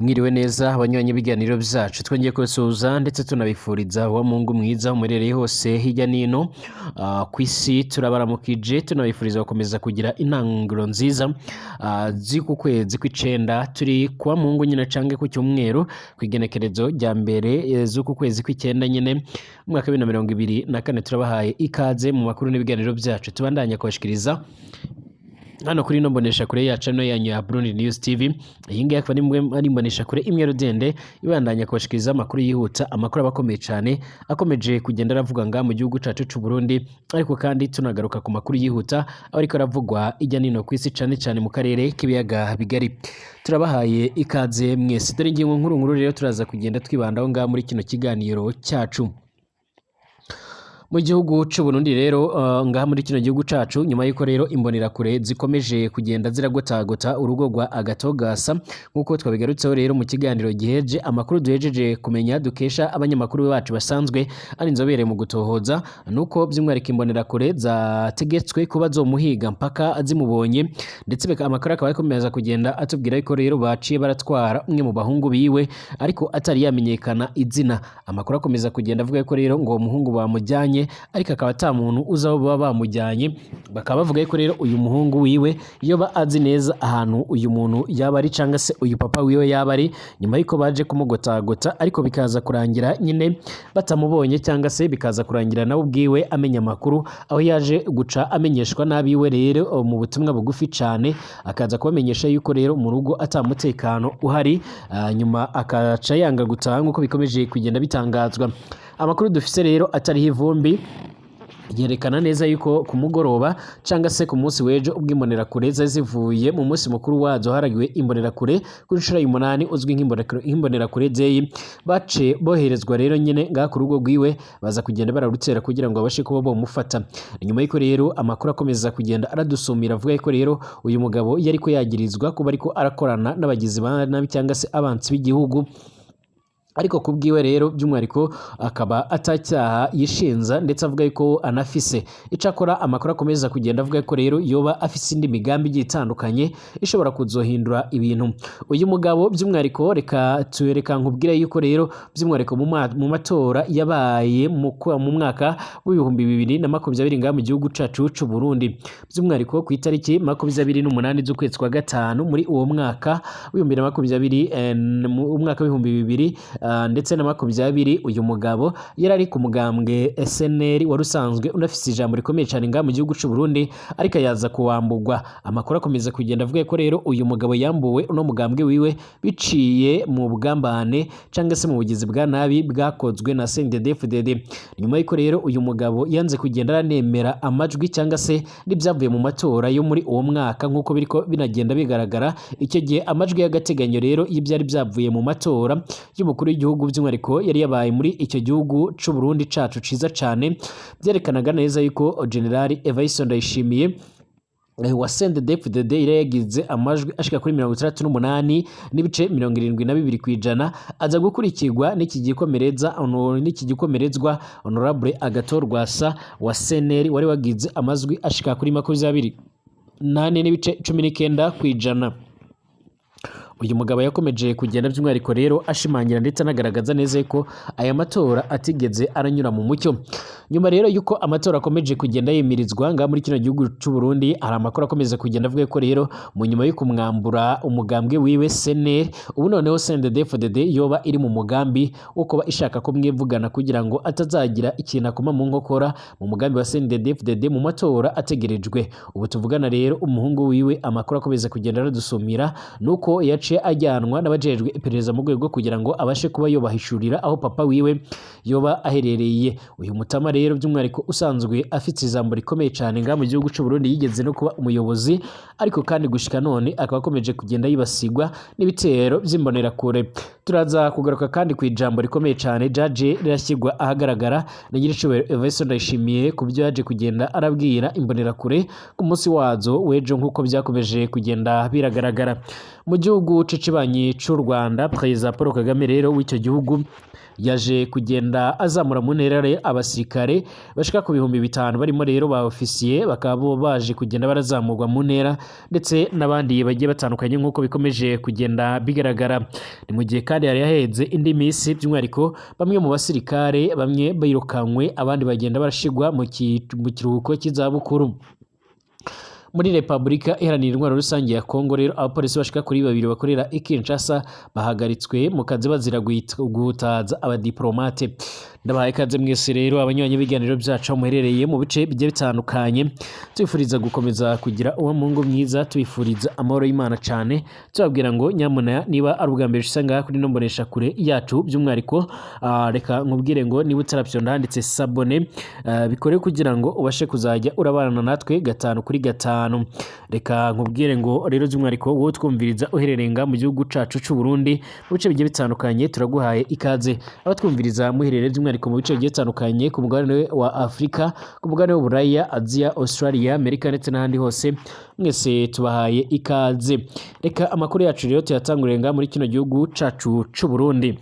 Mwiriwe neza abanywanyi b'ibiganiro vyacu, twongeye kubasuhuza ndetse tunabifuriza wa Mungu mwiza aho muherereye hose hirya nino kw'isi. Turabaramukije, tunabifuriza gukomeza kugira intangiro nziza z'uku kwezi kw'icenda. Turi kuwa Mungu nyine canke ku cyumweru, kw'igenekerezo rya mbere z'uku kwezi kw'icenda nyine, umwaka wa 2024. Turabahaye ikaze mu makuru n'ibiganiro vyacu tubandanya kubashikiriza hano kuri ino mbonesha kure yacu, ano yanyu ya Burundi News TV. Iyi ngiyi akaba ari imbonesha kure imwe rudende ibandanya kubashikiriza amakuru yihuta, amakuru aba akomeye cyane akomeje kugenda aravuga nga mu gihugu cacu c'u Burundi, ariko kandi tunagaruka ku makuru yihuta aba ariko aravugwa ijya nino ku isi, cane cane mu karere k'ibiyaga bigari. Turabahaye ikaze mwese. Dore ingingo nkuru nkuru rero turaza kugenda twibandaho ngaha muri kino kiganiro cyacu. Mu gihugu c'u Burundi rero, ngaha muri kino gihugu cacu, nyuma y'uko rero imbonerakure zikomeje kugenda ziragotagota urugo rwa Agatogasa nk'uko twabigarutseho rero mu kiganiro giheje, amakuru duhejeje kumenya dukesha abanyamakuru bacu basanzwe ari inzobere mu gutohoza nuko by'umwihariko imbonerakure zategetswe kuba zomuhiga mpaka zimubonye. Ndetse amakuru akaba akomeza kugenda atubwira yuko rero baciye baratwara umwe mu bahungu biwe ariko atari yamenyekana izina. Amakuru akomeza kugenda avuga ko rero ngo uwo muhungu bamujyanye, ariko akaba ata muntu uzi aho baba bamujyanye. Bakaba bavuga yuko rero uyu muhungu wiwe yoba azi neza ahantu uyu muntu yaba ari, cyangwa se uyu papa wiwe yaba ari, nyuma y'uko baje kumugotagota ariko bikaza kurangira nyine batamubonye, cyangwa se bikaza kurangira nawe ubwiwe amenya amakuru, aho yaje guca amenyeshwa n'abiwe rero mu butumwa bugufi cyane, akaza kubamenyesha yuko rero mu rugo ata mutekano uhari, nyuma akaca yanga gutaha nk'uko bikomeje kugenda bitangazwa. Amakuru dufise rero atariho ivumbi yerekana neza yuko ku mugoroba cyangwa se ku munsi w'ejo, ubwo imbonerakure zari zivuye mu munsi mukuru wazo haragiwe imbonerakure ku nshuro y'umunani uzwi nk'imbonerakure day, bace boherezwa rero nyine ngaha ku rugo rwiwe, baza kugenda bararutera kugira ngo babashe kuba bomufata. Nyuma y'uko rero amakuru akomeza kugenda aradusumira avuga yuko rero uyu mugabo yari ko yagirizwa kuba ariko arakorana n'abagizi ba nabi cyangwa se abansi b'igihugu, ariko ku bwiwe rero by'umwihariko akaba atacyaha yishinza, ndetse avuga yuko anafise icakora. Amakuru akomeza kugenda avuga ko rero yoba afise indi migambi igiye itandukanye ishobora kuzohindura ibintu. Uyu mugabo by'umwihariko, reka tureka nkubwire yuko rero by'umwihariko mu matora yabaye mu mwaka w'2020 ngaha mu gihugu cacu c'u Burundi, by'umwihariko ku itariki 28 z'ukwezi kwa gatanu muri uwo mwaka w'2020, mu mwaka w'ibihumbi bibiri ndetse na makumyabiri, uyu mugabo yari ari ku mugambwe SNL wari usanzwe unafise ijambo rikomeye cyane ngaha mu gihugu c'u Burundi, ariko yaza kuwambugwa. Amakuru akomeza kugenda avuga ko rero uyu mugabo yambuwe uno mugambwe wiwe biciye mu bugambane cyangwa se mu bugizi bwa nabi bwakozwe na CNDD-FDD, nyuma y'uko rero uyu mugabo yanze kugenda aranemera amajwi cyangwa se n'ibyavuye mu matora yo muri uwo mwaka, nk'uko biriko binagenda bigaragara. Icyo gihe amajwi y'agateganyo rero y'ibyari byavuye mu matora y'umukuru w'igihugu, by'umwihariko yari yabaye muri icyo gihugu c'u Burundi cacu ciza cane, byerekanaga neza yuko General Evariste Ndayishimiye wa CNDD-FDD yari yagize amajwi ashika kuri 68.72%, aza gukurikirwa n'iki gikomerezwa Honorable Agathon Rwasa wa CNL wari wagize amajwi ashika kuri 24.19%. Uyu mugabo yakomeje kugenda by'umwihariko rero ashimangira ndetse anagaragaza neza ko aya matora atigeze aranyura mu mucyo. Nyuma rero yuko amatora akomeje kugenda yimirizwa ngaha muri kino gihugu c'u Burundi, hari amakuru akomeza kugenda avuga ko rero mu nyuma yo kumwambura umugambwe wiwe CNL, ubu noneho CNDD-FDD yoba iri mu mugambi wo kuba ishaka ko mwivugana kugira ngo atazagira ikintu akoma mu nkokora mu mugambi wa CNDD-FDD mu matora ategerejwe. Ubu tuvugana rero, umuhungu wiwe, amakuru akomeza kugenda aradusumira nuko yaciye ajyanwa n'abajejwe iperereza mu rwego kugira ngo abashe kuba yobahishurira aho papa wiwe yoba aherereye. Uyu mutama rero by'umwihariko usanzwe afite ijambo rikomeye cyane ngaha mu gihugu c'u Burundi, yigeze no kuba umuyobozi, ariko kandi gushika none akaba akomeje kugenda yibasigwa n'ibitero by'imbonerakure. Turaza kugaruka kandi ku ijambo rikomeye cyane jaje rirashyirwa ahagaragara na Nyiricubahiro Evariste Ndayishimiye ku byo yaje kugenda arabwira imbonerakure ku munsi wazo w'ejo, nk'uko byakomeje kugenda biragaragara mu gihugu. gihugu c'ikibanyi c'u Rwanda, Perezida Paul Kagame rero w'icyo gihugu yaje kugenda azamura mu ntera abasirikare bashika ku 5000, barimo rero ba ofisiye, bakaba baje kugenda barazamurwa mu ntera, ndetse n'abandi bagiye batandukanye nk'uko bikomeje kugenda bigaragara. Ni mu gihe kandi hari haheze indi minsi by'umwihariko bamwe mu basirikare bamwe birukankwe, abandi bagenda barashigwa mu kiruhuko cy'izabukuru. Muri Repubulika Iharanira Intwaro Rusange ya Kongo rero, abapolisi bashika kuri babiri bakorera i Kinshasa bahagaritswe mu kazi bazira guhutaza abadiplomate. Ndabahaye ikaze mwese rero abanywanyi b'ibiganiro byacu aho muherereye mu bice bigiye bitandukanye, tubifuriza gukomeza kugira uwo Mungu mwiza, tubifuriza amahoro y'Imana cyane, tubabwira ngo nyamuna niba ari ubwa mbere ushyize ngaha kuri ino mboneshakure yacu by'umwihariko, reka nkubwire ngo niba utarabyonda handitse s'abonner, bikore kugira ngo ubashe kuzajya urabana natwe 5 kuri 5. Reka nkubwire ngo rero by'umwihariko wowe twumviriza uherereye ngaha mu gihugu cacu c'u Burundi mu bice bigiye bitandukanye, turaguhaye ikaze. Abatwumviriza muherereye by'umwihariko mu bice bigiye bitandukanye ku mugabane wa Afurika, ku mugabane w'Uburaya, Aziya, Australia, Amerika ndetse n'ahandi hose, mwese tubahaye ikaze. Reka amakuru yacu rero tuyatangurire ngaha muri kino gihugu cacu c'u Burundi.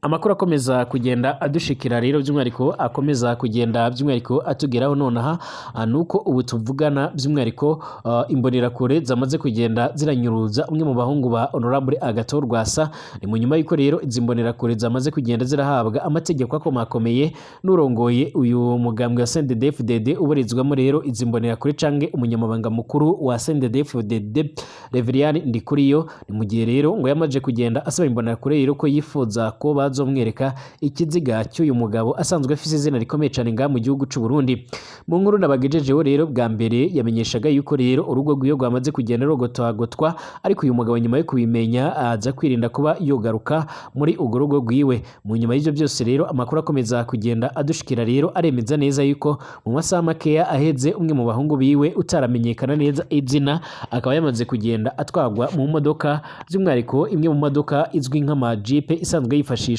Amakuru akomeza kugenda adushikira rero by'umwihariko, akomeza kugenda by'umwihariko atugeraho nonaha, nuko ubu tuvugana by'umwihariko imbonerakure zamaze kugenda ziranyuruza umwe mu bahungu ba Honorable Agathon Rwasa. Ni mu nyuma y'uko rero izi mbonerakure zamaze kugenda zirahabwa amategeko akomakomeye n'urongoye uyu mugambwe wa CNDD-FDD ubarizwamo rero izi mbonerakure, canke umunyamabanga mukuru wa CNDD-FDD Reverien Ndikuriyo. Ni mu gihe rero ngo yamaze kugenda asaba imbonerakure rero ko yifuza ko bazomwereka ikiziga cy'uyu mugabo asanzwe afise izina rikomeye cyane ngaha mu gihugu c'u Burundi. Mu nkuru nabagejejeho rero bwa mbere yamenyeshaga yuko rero urugo rwiwe rwamaze kugenda rugotwagotwa, ariko uyu mugabo nyuma yo kubimenya aza kwirinda kuba yogaruka muri urwo rugo rwiwe. Mu nyuma y'ivyo byose rero, amakuru akomeza kugenda adushikira rero aremeza neza yuko mu masaha makeya aheze umwe mu bahungu biwe utaramenyekana neza izina akaba yamaze kugenda atwagwa mu modoka, by'umwihariko imwe mu modoka izwi nk'amajipe isanzwe yifashishwa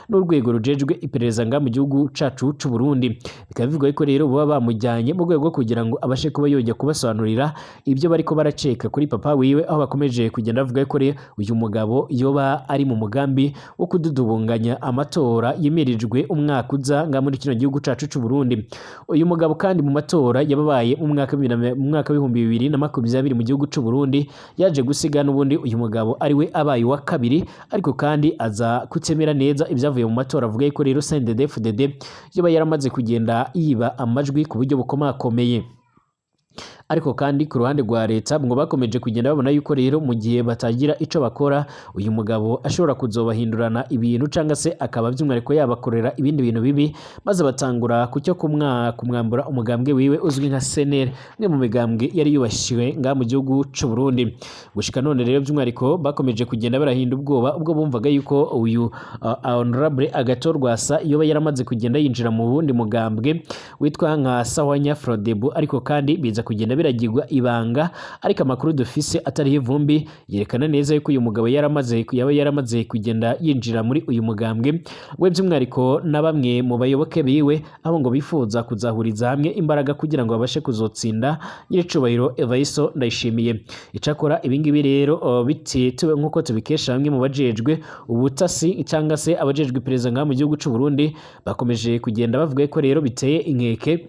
n'urwego rujejwe iperereza nga mu gihugu cacu c'u Burundi. Bikaba bivugwa ko rero baba bamujyanye mu rwego rwo kugira ngo abashe kuba yojya kubasobanurira ibyo bariko baraceka kuri papa wiwe, aho bakomeje kugenda bavuga ko rero uyu mugabo yoba ari mu mugambi wo kududubunganya amatora yimirijwe umwaka uza nga muri kino gihugu cacu c'u Burundi. Uyu mugabo kandi mu matora yababaye mu mwaka 2020 mu gihugu c'u Burundi yaje gusiga n'ubundi uyu mugabo ari we abaye wa kabiri, ariko kandi aza kutemera neza ibyavuye mu matora, avuga ko rero CNDD-FDD yoba yaramaze kugenda yiba amajwi ku buryo bukomakomeye. Ariko kandi ku ruhande rwa leta ngo bakomeje kugenda babona yuko rero mu gihe batagira ico bakora uyu mugabo ashobora kuzobahindurana ibintu, canga se akaba by'umwihariko yabakorera ibindi bintu bibi, maze batangura kucyo kumwambura umugambwe wiwe uzwi nka CNL, umwe mu migambwe yari yubashiwe ngaha mu gihugu c'u Burundi. Gushika none rero by'umwihariko bakomeje kugenda barahinda ubwoba ubwo bumvaga yuko uyu Honorable Agathon Rwasa yoba yaramaze kugenda yinjira mu wundi mugambwe witwa nka Sawanya Frodebu, ariko kandi biza kugenda biragirwa ibanga. Ariko amakuru dufise atariho ivumbi yerekana neza yuko uyu mugabo yaba yaramaze kugenda yinjira muri uyu mugambwe we, by'umwihariko na bamwe mu bayoboke biwe, aho ngo bifuza kuzahuriza hamwe imbaraga kugira ngo babashe kuzotsinda nyiricubahiro Evariste Ndayishimiye. Icakora ibingibi rero bitituwe nk'uko tubikesha bamwe mu bajejwe ubutasi cyangwa se abajejwe iperereza ngaha mu gihugu c'u Burundi, bakomeje kugenda bavuga ko rero biteye inkeke,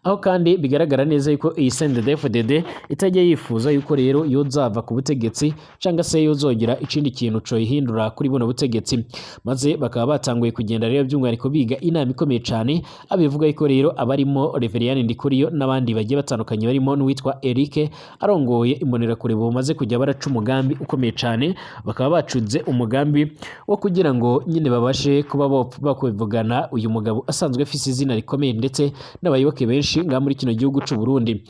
aho kandi bigaragara neza yuko iyi CNDD-FDD itajya yifuza yuko rero yozava ku butegetsi cyangwa se yozongera ikindi kintu coyihindura kuri buno butegetsi, maze bakaba batanguye kugenda rero by'umwihariko biga inama ikomeye cyane, abivuga yuko rero abarimo Reverien Ndikuriyo n'abandi bagiye batandukanye barimo n'uwitwa Eric arongoye imbonerakure bamaze kujya baraca umugambi ukomeye cyane, bakaba bacuze umugambi wo kugira ngo nyine babashe kuba bakwivugana uyu mugabo asanzwe afise izina rikomeye ndetse n'abayoboke benshi ngaha muri kino gihugu c'u Burundi.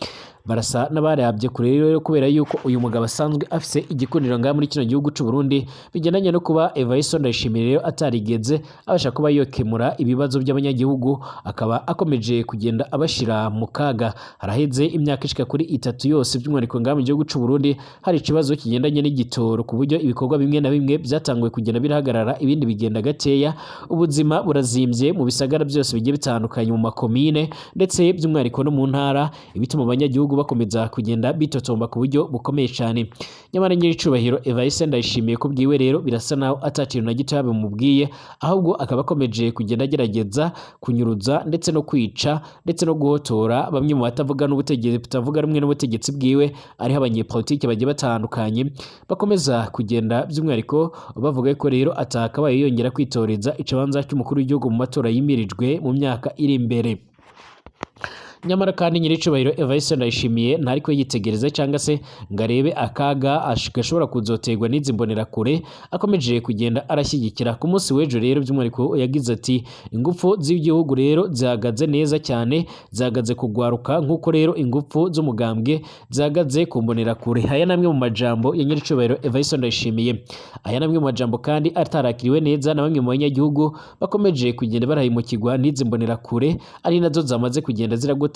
Barasa n'abarabye kure rero kubera yuko uyu mugabo asanzwe afise igikundiro ngaha muri kino gihugu c'u Burundi, bigendanye no kuba Evariste Ndayishimiye rero atarigeze abasha kuba yokemura ibibazo by'abanyagihugu, akaba akomeje kugenda abashira mu kaga. Haraheze imyaka ishika kuri 3 yose by'umwihariko ngaha mu gihugu c'u Burundi hari ikibazo kigendanye n'igitoro, ku buryo ibikorwa bimwe na bimwe byatanguye kugenda birahagarara, ibindi bigenda gateya, ubuzima burazimbye mu bisagara byose bigiye bitandukanye, mu makomine ndetse by'umwihariko no mu ntara, ibituma abanyagihugu bakomeza kugenda bitotomba ku buryo bukomeye cyane. Nyamara nyiricubahiro Evariste Ndayishimiye ko bwiwe rero birasa naho atakintu na gito bimubwiye, ahubwo akaba akomeje kugenda agerageza kunyuruza ndetse no kwica ndetse no guhotora bamwe mu batavuga n'ubutegetsi, batavuga rumwe n'ubutegetsi bwiwe, ariho abanyepolitike bagiye batandukanye bakomeza kugenda by'umwihariko bavuga ko rero atakabaye yongera kwitoreza ikibanza cy'umukuru w'igihugu mu matora yimirijwe mu myaka iri imbere. Nyamara kandi nyiricubahiro Evariste Ndayishimiye ntariko yitegereza cyangwa se ngo arebe akaga gashobora kuzoterwa n'izi mbonerakure akomeje kugenda arashyigikira. Ku munsi w'ejo rero by'umwihariko yagize ati: "Ingufu z'igihugu rero zihagaze neza cyane, zihagaze kugwaruka nk'uko rero ingufu z'umugambwe zihagaze ku mbonerakure." Aya ni amwe mu majambo ya nyiricubahiro Evariste Ndayishimiye. Aya ni amwe mu majambo kandi atarakiriwe neza na bamwe mu banyagihugu bakomeje kugenda barahimukirwa n'izi mbonerakure, ari nazo zamaze kugenda ziragotagota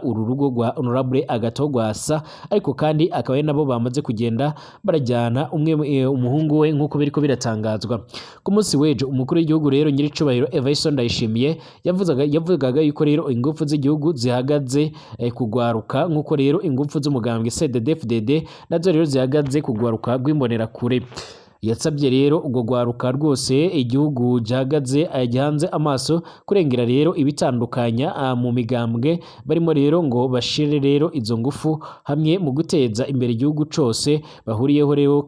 uru rugo rwa Honorable Agathon Rwasa, ariko kandi akaba ari nabo bamaze kugenda barajyana umwe umuhungu we nk'uko biriko biratangazwa. Ku munsi w'ejo umukuru w'igihugu rero nyiricubahiro Evariste Ndayishimiye yavugaga yuko rero ingufu z'igihugu zihagaze kugwaruka nk'uko rero ingufu z'umugambwe CNDD-FDD nazo rero zihagaze kugwaruka rw'imbonerakure. Yasabye rero ubwo rwaruka rwose igihugu gihagaze, gihanze amaso kurengera rero ibitandukanya mu migambwe barimo rero, ngo bashire rero izo ngufu hamwe mu guteza imbere igihugu cose bahuriyeho rero,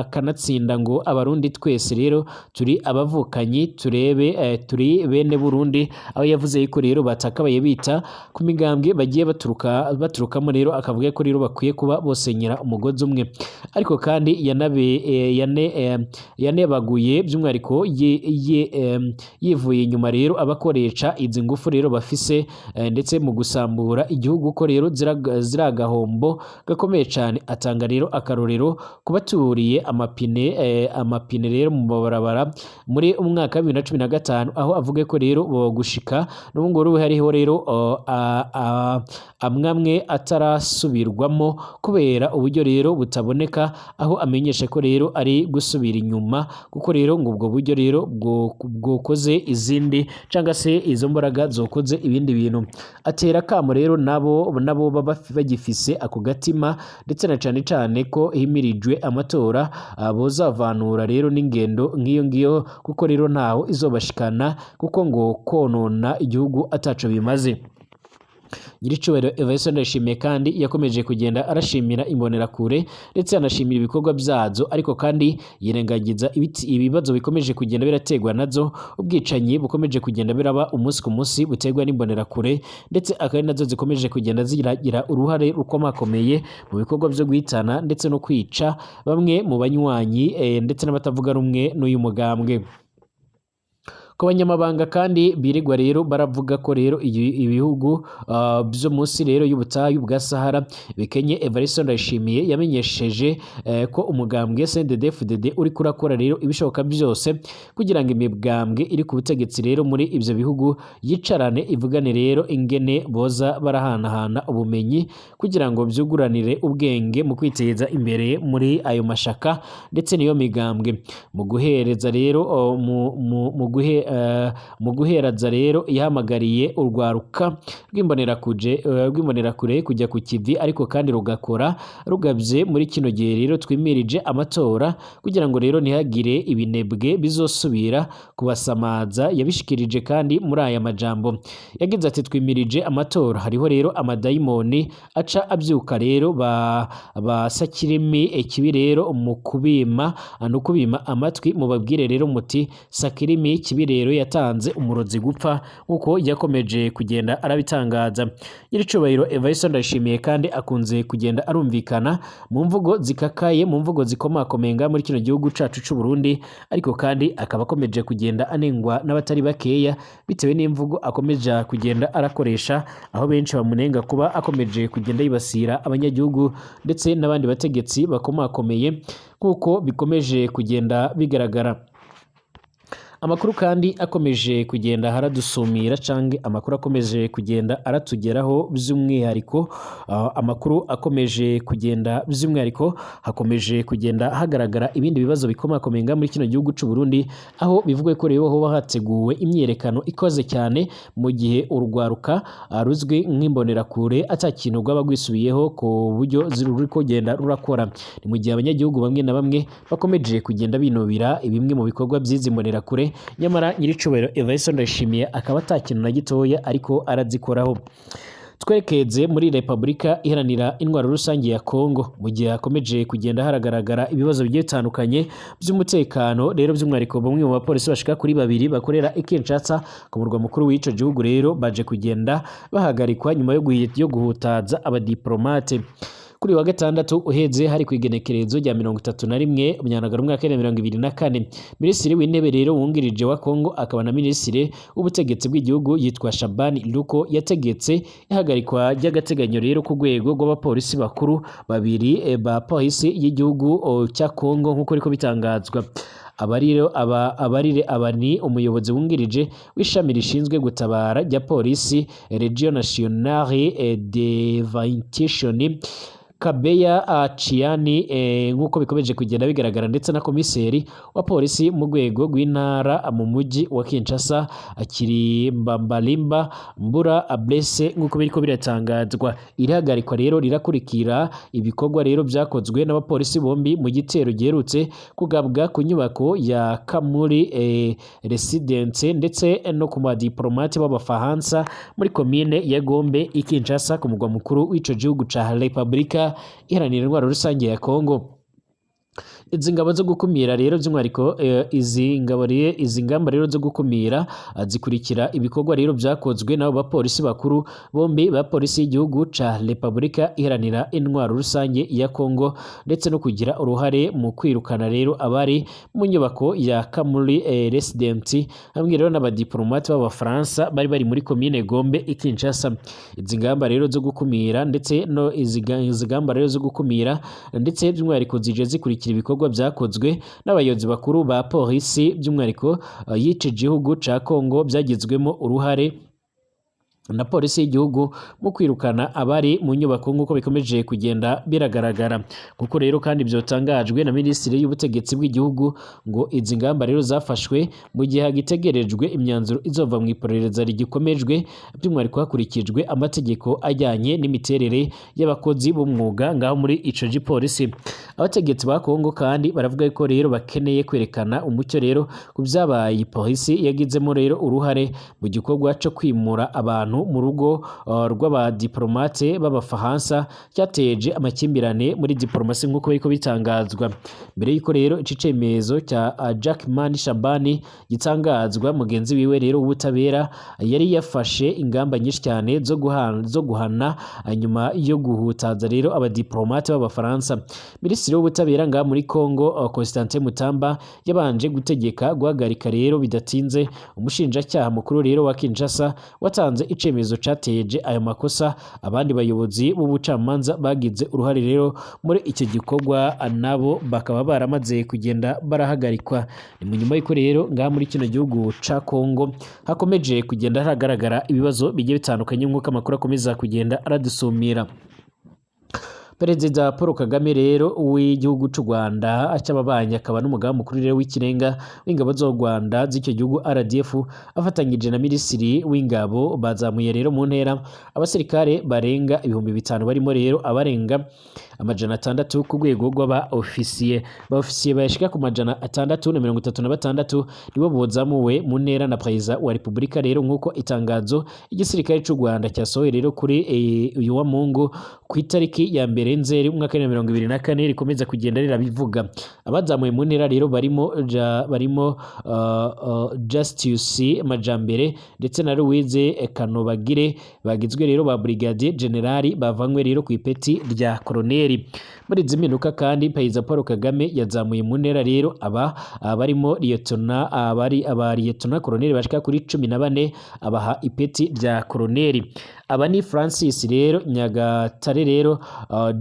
kanatsinda ngo Abarundi twese rero turi abavukanyi, turebe turi bene Burundi, aho yavuze yuko rero batakabaye bita ku migambwe bagiye baturukamo rero, akavuga ko rero bakwiye kuba bosenyera umugozi umwe. Ariko kandi yanebaguye by'umwihariko yivuye inyuma rero abakoresha izi ngufu rero bafise ndetse mu gusambura igihugu, ko rero ziragahombo gakomeye cyane. Atanga rero akarorero ku baturiye amapine rero mu mabarabara muri umwaka wa 2015, aho avuga ko rero gushika n'ubu ngubu hariho rero amwamwe atarasubirwamo kubera uburyo rero butaboneka, aho amenyesha ko rero ari gusubira inyuma, kuko rero ngo ubwo buryo rero bwokoze izindi cyangwa se izo mbaraga zokoze ibindi bintu. Atera akamo rero nabo baba bagifise ako gatima, ndetse na cane cane ko himirijwe amatora, bozavanura rero n'ingendo nk'iyo ngiyo, kuko rero ntaho izobashikana, kuko ngo konona igihugu ataco bimaze. Nyiricubahiro Evariste Ndayishimiye kandi yakomeje kugenda arashimira imbonerakure ndetse anashimira ibikorwa byazo, ariko kandi yirengagiza ibibazo bikomeje kugenda biraterwa nazo, ubwicanyi bukomeje kugenda biraba umunsi ku munsi buterwa n'imbonerakure, ndetse akaba ari nazo zikomeje kugenda zigira uruhare rukomakomeye mu bikorwa byo guhitana ndetse no kwica bamwe mu banywanyi ndetse n'abatavuga rumwe n'uyu mugambwe. Ku banyamabanga kandi birirwa rero baravuga ko rero ibihugu byo munsi rero y'ubutayu bwa Sahara bikenye, Evariste Ndayishimiye yamenyesheje ko umugambwe CNDD-FDD uri kurakora rero ibishoboka byose kugira ngo imigambwe iri ku butegetsi rero muri ivyo bihugu yicarane, ivugane rero ingene boza barahanahana ubumenyi kugira ngo vyuguranire ubwenge mu kwiteza imbere muri ayo mashaka ndetse n'iyo migambwe. Mu guhereza rero mu guheraza rero yahamagariye urwaruka rw'imbonerakure kujya ku kivi, ariko kandi rugakora rugabye muri kino gihe rero twimirije amatora, kugira ngo rero ntihagire ibinebwe bizosubira kubasamaza. Yabishikirije kandi muri aya majambo, yagize ati: "Twimirije amatora, hariho rero amadayimoni aca abyuka rero ba sakirimi ikibi rero mu kubima no kubima amatwi, mubabwire rero muti sakirimi kibi rero yatanze umurozi gupfa," nkuko yakomeje kugenda arabitangaza. Nyiricubahiro Evariste Ndayishimiye kandi akunze kugenda arumvikana mu mvugo zikakaye, mu mvugo zikomakomeye muri kino gihugu cacu c'u Burundi, ariko kandi akaba akomeje kugenda anengwa n'abatari bakeya bitewe n'imvugo akomeje kugenda arakoresha, aho benshi bamunenga kuba akomeje kugenda yibasira abanyagihugu ndetse n'abandi bategetsi bakomakomeye, nk'uko bikomeje kugenda bigaragara. Amakuru kandi akomeje kugenda haradusumira canke amakuru akomeje kugenda aratugeraho by'umwihariko, amakuru akomeje kugenda by'umwihariko, hakomeje kugenda hagaragara ibindi bibazo bikomakomeye ngaha muri kino gihugu c'u Burundi, aho bivugwa ko rero hoba hateguwe imyiyerekano ikoze cyane mu gihe urugwaruka ruzwi nk'imbonerakure ata kintu rwaba rwisubiyeho ku buryo ruri kugenda rurakora. Ni mu gihe abanyagihugu bamwe na bamwe bakomeje kugenda binubira bimwe mu bikorwa by'izi mbonerakure, nyamara nyiricubahiro Evariste Ndayishimiye akaba ata kintu na gitoya ariko arazikoraho. Twerekeze muri Repubulika Iharanira Intwaro Rusange ya Kongo, mu gihe hakomeje kugenda haragaragara ibibazo bigiye bitandukanye by'umutekano rero, by'umwihariko bamwe mu bapolisi bashika kuri babiri bakorera i Kinshasa ku murwa mukuru w'ico gihugu rero baje kugenda bahagarikwa nyuma yo guhutaza abadiplomate. Kuri uyu wa gatandatu uheze, hari ku igenekerezo rya 31 Munyandagaro umwaka wa 2024, Minisitiri w'Intebe rero wungirije wa Kongo akaba na Minisitiri w'ubutegetsi bw'igihugu yitwa Shabani Luko yategetse ihagarikwa ry'agateganyo rero ku rwego rw'abapolisi bakuru babiri ba polisi y'igihugu cya Kongo, nk'uko riko bitangazwa. Abariro aba abarire aba ni umuyobozi wungirije w'ishami rishinzwe gutabara rya polisi, Region Nationale de Ventilation, Kabeya Ciani, nk'uko bikomeje kugenda bigaragara, ndetse na komiseri wa polisi mu rwego rw'intara mu mujyi wa Kinshasa, akiri Mbambalimba Mbura Ablese, nk'uko biriko biratangazwa. Irihagarikwa rero rirakurikira ibikorwa rero byakozwe n'abapolisi bombi mu gitero giherutse kugabwa ku nyubako ya Kamuri Residence ndetse no ku badiplomate b'Abafaransa muri komine ya Gombe i Kinshasa, ku mugwa mukuru w'ico gihugu ca Repubulika Iharanira Intwaro Rusange ya Kongo. Izi ngabo zo gukumira rero by'umwihariko, izi ngabo rero, izi ngamba rero zo gukumira zikurikira ibikorwa rero byakozwe n'abo bapolisi bakuru bombi ba polisi y'igihugu ca Repubulika Iharanira Intwaro Rusange ya Kongo, ndetse no kugira uruhare mu kwirukana rero abari mu nyubako ya Kamuri Residence hamwe rero n'abadiplomate b'Abafaransa bari muri komine Gombe i Kinshasa. Izi ngamba rero zo gukumira ndetse no izi ngamba rero zo gukumira ndetse by'umwihariko zije zikurikira ibikorwa byakozwe n'abayobozi bakuru ba polisi, by'umwihariko y'ici gihugu ca Kongo, byagizwemo uruhare na polisi y'igihugu mu kwirukana abari mu nyubako, nk'uko bikomeje kugenda biragaragara. Kuko rero kandi byotangajwe na Minisitiri y'ubutegetsi bw'igihugu, ngo izi ngamba rero zafashwe mu gihe hagitegerejwe imyanzuro izova mu iperereza rigikomejwe, by'umwihariko hakurikijwe amategeko ajyanye n'imiterere y'abakozi b'umwuga ngaho muri ico gipolisi. Abategetsi ba Kongo kandi baravuga ko rero bakeneye kwerekana umucyo rero ku byabaye polisi yagizemo rero uruhare mu gikorwa cyo kwimura abantu mu rugo rw'abadiplomate b'Abafaransa, cyateje amakimbirane muri diplomasi, nk'uko biriko bitangazwa. Mbere y'uko rero ici cemezo cya Jackman Shabani gitangazwa, mugenzi wiwe rero w'ubutabera yari yafashe ingamba nyinshi cyane zo guhana nyuma yo guhutaza rero abadiplomate b'Abafaransa. Minisitiri w'ubutabera ngaha muri Kongo, Constantin Mutamba, yabanje gutegeka guhagarika rero bidatinze umushinjacyaha mukuru rero wa Kinshasa watanze icemezo cateje ayo makosa. Abandi bayobozi b'ubucamanza bagize uruhare rero muri icyo gikorwa nabo bakaba baramaze kugenda barahagarikwa. Ni mu nyuma y'uko rero ngaha muri kino gihugu ca Kongo hakomeje kugenda hagaragara ibibazo bigiye bitandukanye, nk'uko amakuru akomeza kugenda aradusumira. Perezida Paul Kagame rero w'igihugu c'u Rwanda cy'ababanyi, akaba n'umugaba mukuru rero w'ikirenga w'ingabo z'u Rwanda z'icyo gihugu RDF, afatanyije na Minisitiri w'ingabo, bazamuye rero mu ntera abasirikare barenga 5000, barimo rero abarenga 600 ku rwego rw'aba ofisiye. Ba ofisiye bayashika ku 636 nibo bozamuwe mu ntera na Perezida wa Repubulika rero, nk'uko itangazo igisirikare c'u Rwanda cyasohoye rero kuri uyu wa Mungu ku itariki ya 1 Nzeri umwaka wa 2024 rikomeza kugenda rirabivuga. Abazamuye mu ntera rero barimo Justice Majambere ndetse na Louise Kanobagire, bagizwe rero ba Brigadier General, bavanywe rero ku ipeti rya colonel. Muri izi mpinduka kandi, Perezida Paul Kagame yazamuye mu ntera rero aba barimo Lieutenant, abari aba Lieutenant Colonel bashika kuri 14, abaha ipeti rya colonel. Aba ni Francis rero Nyagatare rero,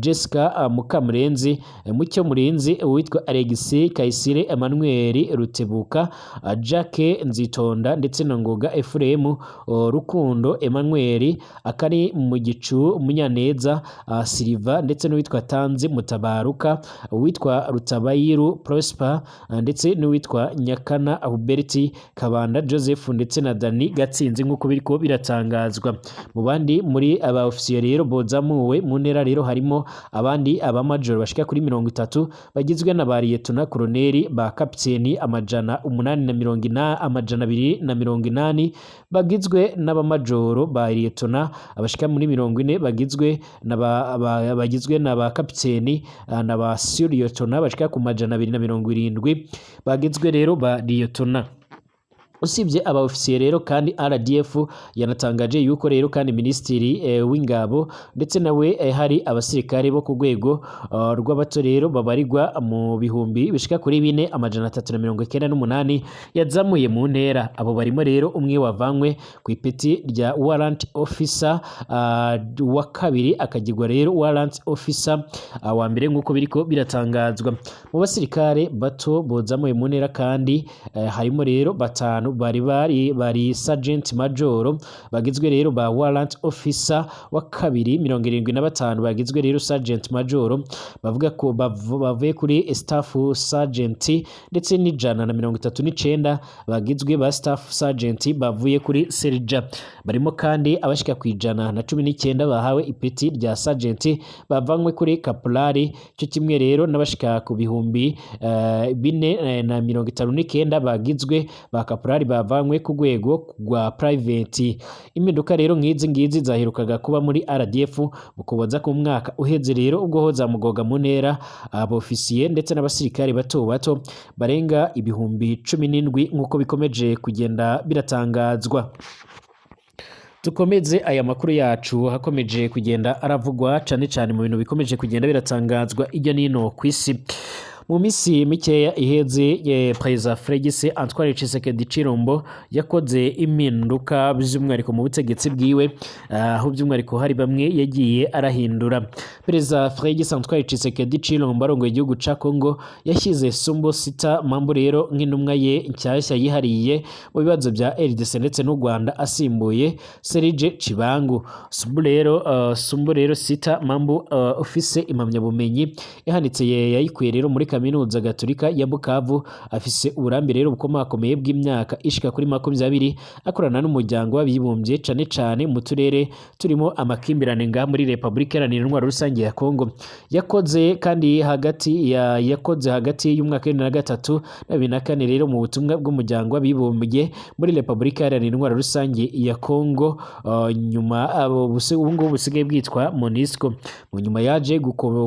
Jessica Mukamurenzi, Mucyo Murenzi, uwitwa Alexis Kayisire, Emmanuel Rutebuka, Jacques Nzitonda ndetse na Ngoga Ephraim, Rukundo Emmanuel akari mu gicu, Munyaneza Silva ndetse n'uwitwa Tanzi Mutabaruka, uwitwa Rutabayiru Prosper ndetse n'uwitwa Nyakana Hubert, Kabanda Joseph ndetse na Dani Gatsinzi, nk'uko biriko biratangazwa. Mu bandi muri aba ofisiye rero bozamuwe mu ntera rero harimo abandi abamajoro bashika kuri 30 bagizwe na ba liyetona koloneli, ba kapiteni 880, 280 bagizwe n'abamajoro, ba liyetona abashika muri 40 bagizwe na bagizwe na ba kapiteni na ba suriyetona bashika ku 270 bagizwe rero ba liyetona. Usibye aba ofisiye rero kandi, RDF yanatangaje yuko rero kandi minisitiri w'ingabo ndetse nawe hari abasirikare bo ku rwego rw'abato rero babarirwa mu bihumbi bishika kuri 4,398 yazamuye mu ntera. Abo barimo rero umwe wavanywe ku ipeti rya warrant officer wa kabiri akagirwa rero warrant officer wa mbere, nk'uko biriko biratangazwa. Mu basirikare bato bozamuye mu ntera kandi harimo rero batanu bari sergeant major bagizwe rero ba warrant officer wa kabiri, 75 bagizwe rero sergeant major bavuga ko bavuye kuri staff sergeant, ndetse n'139 bagizwe ba staff sergeant bavuye kuri serija. Barimo kandi abashika ku 119 bahawe ipeti rya sergeant bavanywe kuri kaporali, cyo kimwe rero n'abashika ku bihumbi 4,059 bagizwe ba kaporali bavanywe ku rwego rwa private. Impinduka rero nk'izi ngizi zaherukaga kuba muri RDF mu Kuboza ku mwaka uheze rero, ubwo ho zamugoga mu ntera abofisiye ndetse n'abasirikare bato bato barenga 17,000, nk'uko bikomeje kugenda biratangazwa. Dukomeze aya makuru yacu hakomeje kugenda aravugwa cane cane mu bintu bikomeje kugenda biratangazwa irya nino ku isi. Mu minsi mikeya iheze, Perezida Felix Antoine Tshisekedi Tshilombo yakoze impinduka by'umwihariko mu butegetsi bwiwe, aho by'umwihariko hari bamwe yagiye arahindura. Perezida Felix Antoine Tshisekedi Tshilombo arongoye igihugu ca Congo yashyize Sumbo Sita Mambo rero nk'intumwa ye nshyashya yihariye mu bibazo bya RDC ndetse n'u Rwanda, asimbuye Serge Tshibangu. Sumbu rero Sita Mambo ufise impamyabumenyi ihanitse yayikuye rero muri Kaminuza Gatolika ya Bukavu, afise uburambe rero bukomakomeye bw'imyaka ishika kuri 20 akorana n'umuryango w'abibumbye, cane cane mu turere turimo amakimbirane ngaha muri Republika Iharanira Intwaro Rusange ya Congo. Yakoze hagati y'umwaka wa 2003 na 2004 rero mu butumwa bw'umuryango w'abibumbye muri Republika Iharanira Intwaro Rusange ya Congo, nyuma abo ubu ngubu busigaye bwitwa MONUSCO. Mu nyuma yaje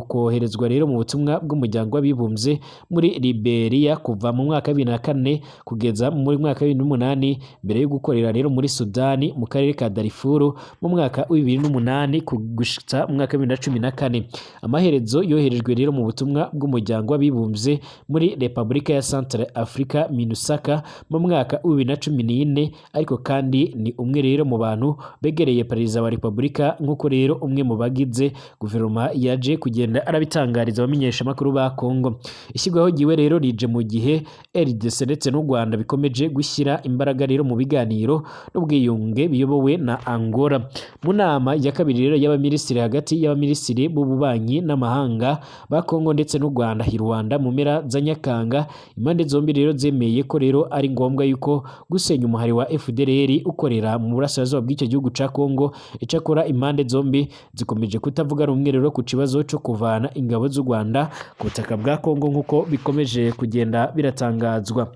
koherezwa rero mu butumwa bw'umuryango w'abibumbye muri Liberia kuva mu mwaka wa 2004 kugeza muri mwaka wa 2008, mbere yo gukorera rero muri Sudani mu karere ka Darfur mu mwaka wa 2008 gushitsa mu mwaka wa 2014. Amaherezo yoherejwe rero mu butumwa bw'umuryango w'abibumbye muri Republika ya Central Africa, MINUSCA, mu mwaka wa 2014. Ariko kandi ni umwe rero mu bantu begereye perezida wa Republika, nk'uko rero umwe mu bagize guverinoma yaje kugenda arabitangariza abamenyeshamakuru ba Congo. Ishyirwaho ryiwe rero rije mu gihe RDC ndetse n'u Rwanda bikomeje gushyira imbaraga rero mu biganiro n'ubwiyunge biyobowe na Angola. Mu nama ya kabiri rero y'abaminisitiri hagati y'abaminisitiri b'ububanyi n'amahanga ba Congo ndetse n'u Rwanda i Rwanda mu mpera za Nyakanga, impande zombi rero zemeye ko rero ari ngombwa yuko gusenya umuhari wa FDLR ukorera mu burasirazuba bw'icyo gihugu ca Congo. Icakora impande zombi zikomeje kutavuga rumwe rero ku kibazo cyo kuvana ingabo z'u Rwanda ku butaka bwa Congo, nk'uko bikomeje kugenda biratangazwa.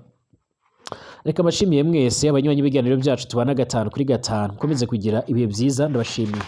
Reka mbashimiye mwese abanywanyi b'ibiganiro byacu tubana gatanu kuri gatanu, mukomeze kugira ibihe byiza, ndabashimiye.